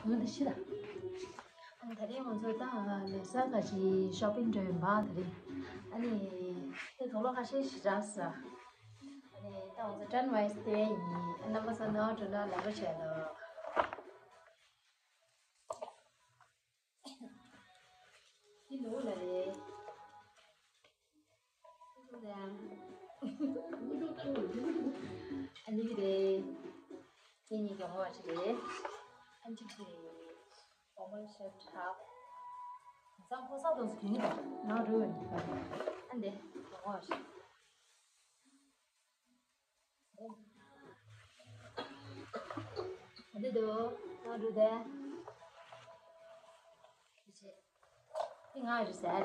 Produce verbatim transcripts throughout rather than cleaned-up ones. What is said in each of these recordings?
ང་འདི་ཤི་ད། ཨ་ནི་ད་རིང་ང་ཚོ་ད་ལེ་ས་ག་ཅི་ཤོ་པིང་འགྲོ་ཡིན་པ་ད་རིང་། ཨ་ནི་དེ་དུག་ལོག་ཁ་ཤས་ཤི་རག་ས། ཨ་ནི་ད་ང་ཚོ་ཊན་ཝེ་སི་དེ་ཡིན། ཨ་རྣམ་པ་ཚོ་ནོར་འགྲོ་ན་ལབ་པ་བྱས་ལོ། འདི་ནོར་ལ་རེད། ཨ་ནི་རེད། ངེད་གཉིས་ཀྱི་ངོ་ཞིག་རེད། ཨན་ཅིག་རེད། ཨོ་མ་ཤར་ཁྲག་ཚང་ཕོ་ས་དོ་སུ་གིན་ནང་རུ་ཨན་དེ་ངོ་ཞིག་འདི་དུ་ང་འགྲོ་དེ། དེ་ང་རུ་ཟེར།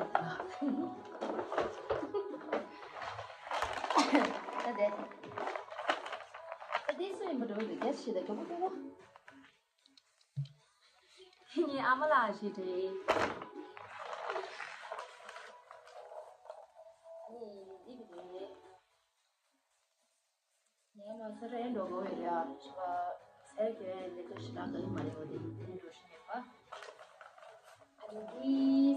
ད་དེ། ད་དེ་སུ་ཡིན་པ་འགྲོ་དེ་རྒྱ་ཆེ་ད་གྲོགས་པོ་དེ་ངའི་ཨ་མ་ལགས་ཤིག་རེད། ཨ་ནི་འདི་གི་རེད། ངའི་མ་སེ་རེད་འགྲོ་དགོས་ཡོད་ཡ། ཞི་བ་སེ་རེད་ཀྱི་འདི་ཚོ་ཞི་ལ་ག་ཡིན་མ་རེད་འོ་དེ་དེ་འགྲོ་ཤི་མེད་པ། ཨ་ནི་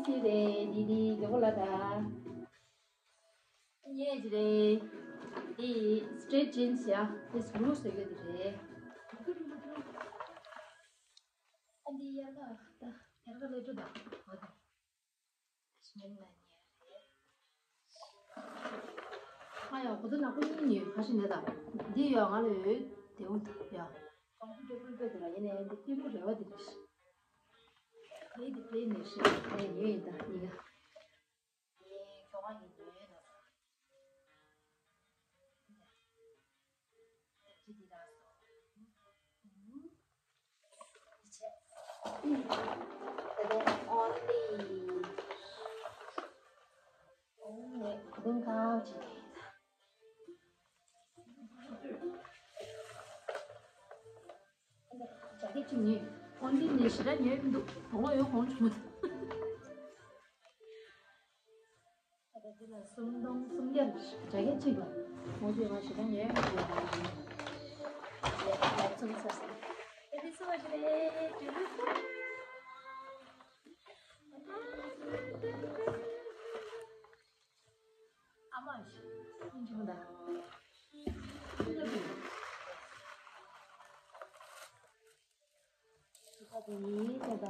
འདི་སི་རེད། འདི་འདི་ག་བོ་ལ་ད། ངས་ཀྱི་རེད། འདི་སི་ཊྲེ་ཊི་ཇིན་སི་ཡ། འདི་སི་ལུ་སི་ཡོད་དེ་རེད། ཨ་འདི་ཡར་ལ་ད་ཡར་ལ་ལས་འགྲོ་ད་འོ་དེ། ཨ་ཡ་གོ་ད་ནག་པོ་གཉིས་ཉོས་ག་ཞིག་ནས་ད། འདི་ཡ་ང་ལ་ཡོད་དེ་འོ་དེ་ཡ། ཀོང་པུ་ཊར་པུལ་པེ་དེ་ལ་ཡིན་ནའི་འདི་ཏིལ་མོ་རེ་བ་དེ་རེད། ཨ་ཡི་དེ་པེ་ནས་ཤི་ཨ་ཡི་ཉོས་ཡིན་ད་གཉིས་ཀ། ཁྱོ་ག་ཡིན་ཉོས་ན། ཅི་འདི་ར་སོ། ཆེ། ད་དེ་ཨོན་ལི། ཨོན་ལི་གདོང་ཁ་ཅི། ཇ་ཀེ་ཅིག་ཉོས། ཨོན་ལི་ནས་ཞེ་དྲག་ཉོས་མི་འདུག་དོ་ལོ་ཡོད་གོང་བྱུང་མ། ད་ལྟ་འདི་ལ་སུམ་སྟོང་སུམ་བརྒྱ་རེད། ཇ་ཀེ་གཅིག་ལ་ངོ་བཅོས་མ་བྱེད་ན་ཉོས་མ་ཉོས་ལ་ཚུམ་ས་ས། ཨེ་འདི་སུ་བ་ཞིག་རེད་དྲི་བ་ས། ཨ་མ་ཞིག་སྙིང་རྗེ་མོ་ད། ཁ་དེ་ཡིན་ཟེར་ད།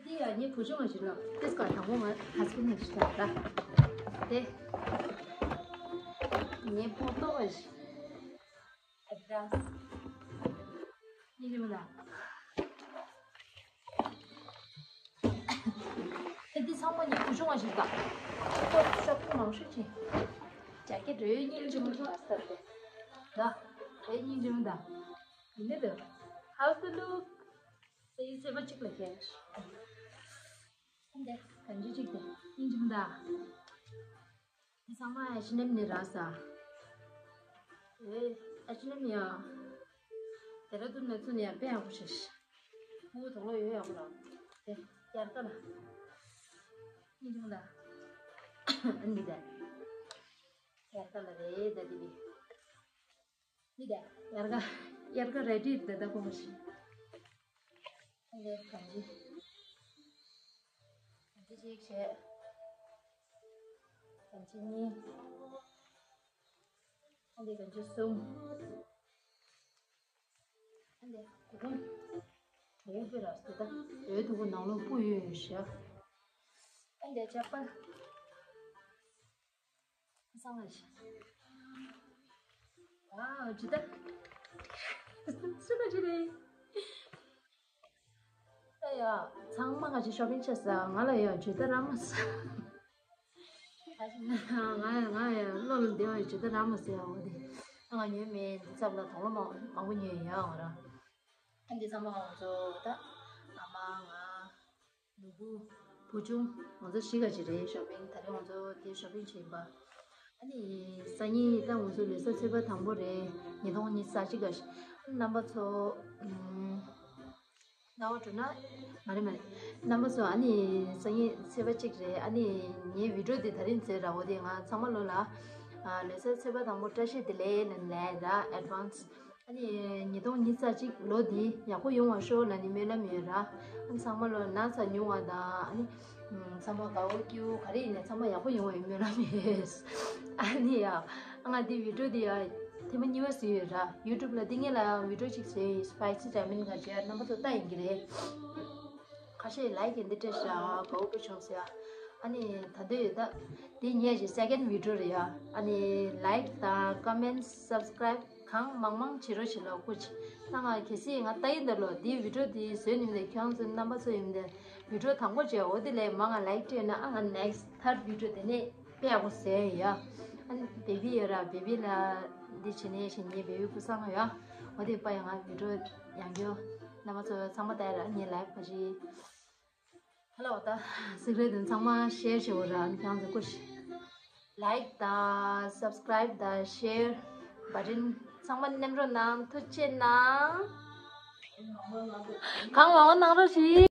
འདི་ཡ་ངའི་བུ་ཆུང་བ་ཞིག་ལ་ཏིས་ཀ་དང་པོ་ང་ཧ་སི་པན་ནས་ཞིག་ད་དེ། ངའི་ཕོ་ཏོ་བ་ཞིག་ཨ་ཌི་ཌ་སི། ཡིན་རྒྱུ་མ་ད། ཨེ་འདི་ཚང་མ་ངའི་བུ་ཆུང་བ་ཞིག་ད། ཁོ་ཤོ་པིང་མང་ཤོས་ཅིག་ཇ་ཀེ་ཊི་རེད་སྙིང་རྗེ་མོ་ཞིག་ད་ས་རེད། ད་རེད་སྙིང་རྗེ་མོ་ད། ཡིན་ནི་ད། How's the look? སེ་སེ་བ་གཅིག་ལ་ཁྱེར། འདི་གང་ཅི་གཅིག་དེ་སྙིང་རྗེ་མོ་ད། འདི་ཚང་མ་ཨེ་ཆི་ཨེན་ཨེམ་ནས་རག་ས། ཨེ་ཨེ་ཆི་ཨེན་ཨེམ་ཡ། དེ་ར་ཏུ་ནས་ཚུ་ནས་ཡ་དཔེ་ཡག་པོ་ཞིག་ཁུ་དོག་ལོ་ཡོད་ཡག་པོ་ར། དེ་ཡར་ཀ་ལ། ཡིན་ཅུང་ད། ཨ་འདི་ད། ཡར་ཀ་ལ་རེད་ད་འདི་བི། འདི་ད། ཡར་ཀ་ཡར་ཀ་རེ་ཌི་ད་ད་གོ་མ་ཤི། འདི་གང་ཅི། གང་ཅི་གཅིག་བྱས། གང་ཅི་གཉིས། ཨ་འདི་གང་ཅི་གསུམ། ཨ་འདི་གོ་གོ། འོ་པེ་ར་སི་ད། འོ་དུ་གོ་ནང་ལོ་སྤུ་ཡོད་ཡོད་ཤག་ཨ་འདི་ཅག་པ། སང་ལ་ཤག་ཝའོ་ཇི་ད། སུ་ལ་ཇི་རེད། ཨེ་ཡ། ཚང་མ་ག་ཅི་ཤོ་པིང་བྱས་ས་ང་ལ་ཡ་ཇི་ད་ར་མ་ས། ད་ཅི་ང་ང་ཡ་ང་ཡ་བློ་ལ་འདི་བ་ཇི་ད་ར་མ་ས་ཡ་འོ་དེ། ང་ཉོས་མེད་འདི་ཚབ་ལ་དོང་ལོ་མང་མང་པོ་ཉོས་ཡ་ང་ར། ཨ་འདི་ཚང་མ་ང་ཚོ་ད་ཨ་མ་ང་། ནུ་བུ། བུ་ཆུང་། ང་ཚོ་བཞི་ག་ཅིག་རེད་ཤོ་པིང་ད་རེས་ང་ཚོ་དེ་ཤོ་པིང་བྱེད་པ། ཨ་ནི། སང་ཉིན་ད་ང་ཚོ་ལེ་ས་ཚོད་པ་དང་པོ་རེད། ཉིས་སྟོང་ཉི་ཤུ་རྩ་གཅིག་ག་ཤི། རྣམ་པ་ཚོ། ཨུམ། རྣ་བ་འགྲོ་ན། མ་རེད་མ་རེད། རྣམ་པ་ཚོ་ཨ་ནི་སང་ཉིན་ཚེས་པ་གཅིག་རེད། ཨ་ནི་ངའི་བི་ཌི་ཡོ་དེ་ད་རིང་མཛད་ར་བོ་དེ་ང་ཚང་མ་ལོ་ལ། ཨ་ལོ་གསར་ཚེས་པ་དང་པོ་བཀྲ་ཤིས་བདེ་ལེགས་ལབ་ནས་ལབ་ཡ་ར་advance། ཨ་ནི་ཉིས་སྟོང་ཉི་ཤུ་རྩ་གཅིག་ལོ་འདི་ཡག་པོ་ཡོང་བ་ཤོག་ལབ་ནས་སྨོན་ལམ་ཡོད་ར། ཨ་ནི་ཚང་མ་ལོ་ན་ཚ་ཉུང་བ་དང་ཨ་ནི་ཚང་མ་དགའ་བོ་སྐྱིད་བོ་ག་རེ་ཡིན་ནའི་ཚང་མ་ཡག་པོ་ཡོང་བའི་སྨོན་ལམ་ཡོད། ཨ་ནི་ཡ་ང་འདི་video འདི་ཡ་ཐེངས་མ་གཉིས་པ་བཟོས་ཡོད་ར། YouTube ལ་འདི་སྔོན་ལ་ཡང་video གཅིག་བཟོས་ཡོད། spicy ramen ག་རེ་རྣམ་པ་ཚོ་ལྟ་ཡིན་གྱི་རེད། ཁ་ཤས་like འདི་སྤྲད་ཤག་དགའ་བོ་དཔེ་བྱུང་ཟེར་ཡ། ཨ་ནི་ད་འདོད་ཡོད་ད། འདི་ངའི་གི་second video རེད་ཡ། ཨ་ནི་like དང་comment subscribe གང་མང་མང་བྱེད་རོགས་བྱེད་ལ་སྐུ་མཁྱེན། ད་ང་གལ་སྲིད་ང་ལྟ་ཡིན་ད་ལོ་འདི་video འདི་བཟོས་ནི་མིན་ད་ཁྱོད་ཚོ་རྣམ་པ་ཚོ་ཡིན་ད་video དང་པོ་བྱས་འོ་དེ་ལས་མང་ང་like སྤྲད་ན་ཨ་ང་next third video དེ་ནས་དཔེ་ཡག་པོ་བཟོས་ཡ། ཨ་ནི་baby ཡོད་ར། baby ལ་འདི་བྱེད་ནས་བྱེད་ངའི་baby སྐུ་སང་ཡ། འོ་དེ་པ་ཡ་ང་video ཡང་རྒྱུ་རྣམ་པ་ཚོ་ཚང་མ་ལྟ་ཡ་ར། ངའི་live ག་ཅི་hello ད་secret དེ་ཚང་མ་share བྱེད་འོ་ར། ཨ་ནི་ཁྱོད་ཚོ་སྐུ་མཁྱེན། like དང་subscribe དང་share button ཚང་མ་མནན་རོགས་གནང་། ཐུགས་རྗེ་གནང་། གང་མང་པོ་གནང་རོགས་ཞེས།